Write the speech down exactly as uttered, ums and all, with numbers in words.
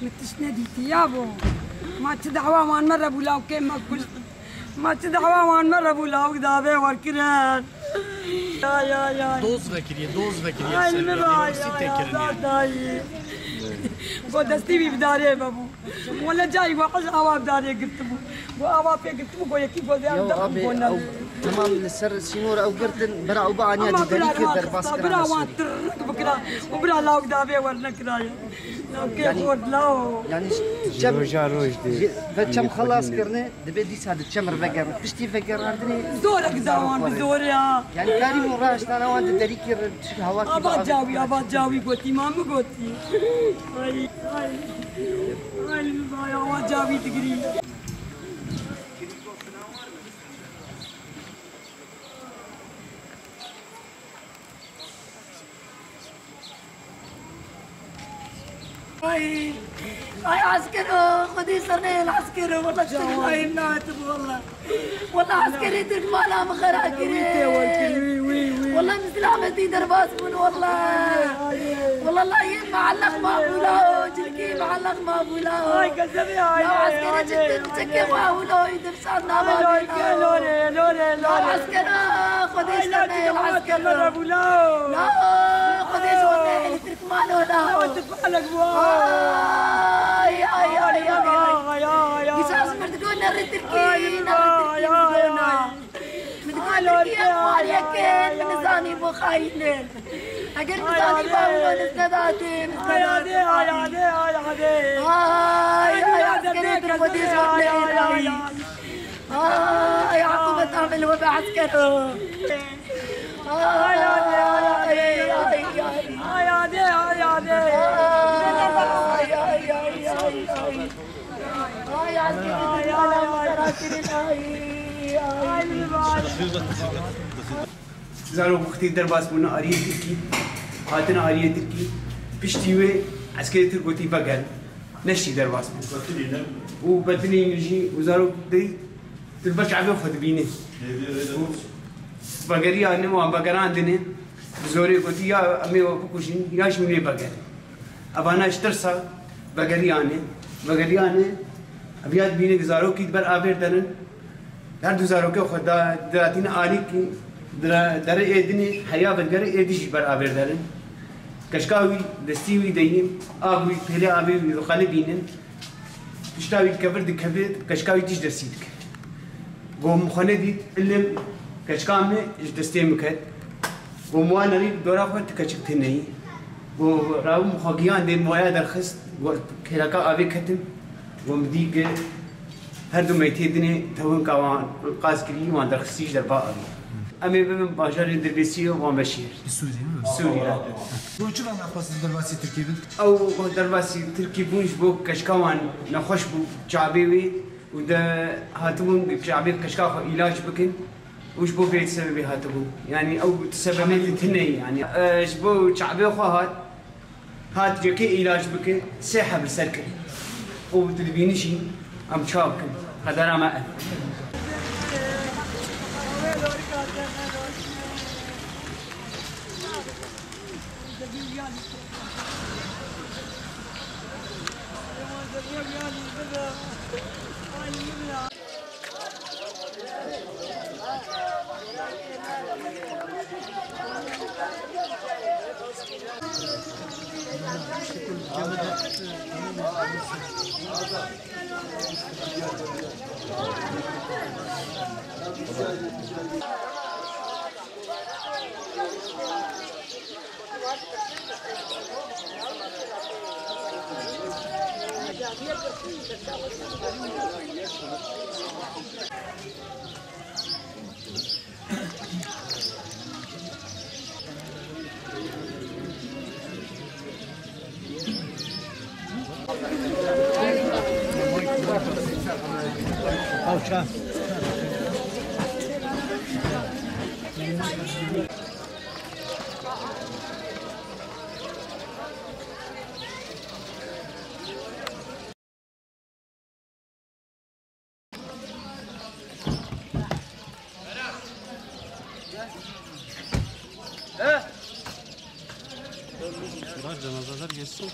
Min tişt nedîtî yabo. Ma çi dawa wan me re bû, lawkê me kuşt. Ma çi dawa wan me re bû, lawik davê werkirin. Ya, ya, ya. Doz vekiriye, doz vekiriye. Ay, ser min vekiriye, vay, sî ya, têkirin ya, yani. Dayî. Go destî wî bi darê me bû. Wele cayî we ez awa bi darê girtibû. Go awa pê girtibû, go yekî go zê Ya em abi, dexî go ew nebe. Temam li ser sînor ew girtin, bira ew bianiya Ama di derî bira kir wan derbas xista, kira bira wan Nesûrî. Tirrik bikira. Û bira lawik davê wernekiraya. Lawkê Yani, xort law. yani çem, Roja roj dê. Ve çem xelas kirine, dibe dîsa di çem re vegerin. Piştî vegerandinê Zor e ki dawan bi zor ya. Yani karî û raştana wan di derî kir, çi hava ki Ava cawî, ava cawî gotî, ma mi gotî. Ay, ay. Ay, ay, ava cawî digirî. Ay, ay, askero, Xwedê ser neyê li askero, wela ser nayê nayê tu wela. Wela askerê Tirk mala min xera kiriye. Wela min silametî derbas bûn wela. Wela la yê meelleq mabûla o, cilkî meelleq mabûla o. Ay, kesebê ay, Ya ay, askerê ay, çektir, ay, çekê ay. xwe hûlo, Ay, lorê, lorê, lorê, lorê. Askera, Xwedê Ay, ji te la, neyê, çi askera. Bûla. La, Xwedê ji we neyê, li Tirkmano la. Ay, Tirkmanek bû. Ay, ay, ay, ay, ay. Ay, ay, ay. Dîsa ji min digot, nerê Tirkî, Ay, nerê Tirkî, ay, ay, ay. Min digot, Tirkî, ay, ay, ay, ay, ay. Nizanî bû xayîn e. Eger Ay, nizanî ay. Ba hûlo, niz nedatê, niz Ay, nedatê. Ay, ay, ay, ay. Ay, ay, askerê Tirk Xwedê ji we neyê, ay, ay. Ay, عقوبة تعمل وبع عسكر. Ay, ay, ay, ay, ay. Ay, ay, ay, ay. Ay, ay, ay, ay, ay. Ay, عسكر. Ay, ay, ay. Ay, ay. Zarok wextê derbas bûne aliyê Tirkî, hatine aliyê Tirkî, piştî wê eskerê Tirk gotî vegerin. Neştî derbas bû. Û betinê min jî û zarok dê tu li ber çavê xwe dibîne. Û vegeriyane wan vegerandine, bi zorê gotî ya em ê we bikujin ya jî hûn ê vegerin. Evana ji tirsa vegeriyane, vegeriyane, ev ya dibîne ku zarokî di ber avêr de ne, her du zarokê xwe da, diratîne alîkî, dire-, derê ê dinê, heya vingere ê dî jî ber avêr de ne. Keşka wî, destî wî deyî, av wî, pêlê avê wî dixelibînin. Pişta wî dikevir dikeve, keşka wî tîj dersî dike. Go min xwe nedît, ilim keşka min ji destê min ket. Go min wan nerî dora xwe ti keçik tune yî. Go rawim xwe giyandê min waya derxist, go kêleka avê ketim. Go min dî ku her du meytê dinê tewinka wan qaz kirî, wan derxistî ji derba avê. Em ê bibin bajarê Dirbêsiyê û wan beşêr. Sûrî, mi? Sûrî, ha. Bo çi ve nexwestin derbasî Tirkî bin? Ew derbasî Tirkî bûn ji bo keşka wan nexweş bû, çavê wê û de hatibûn çavê keşka xwe îlac bikin û ji bo vê sebebê hatibûn. Yanî ew sebebê tune ye, yanî, e, ji bo çavê xwe hat. Hat cekê îlac bike, sê heb li ser kirî. Û tu dibînî jî em çawa bikin? Qedera me ev. Biraz cenazeler geçsin.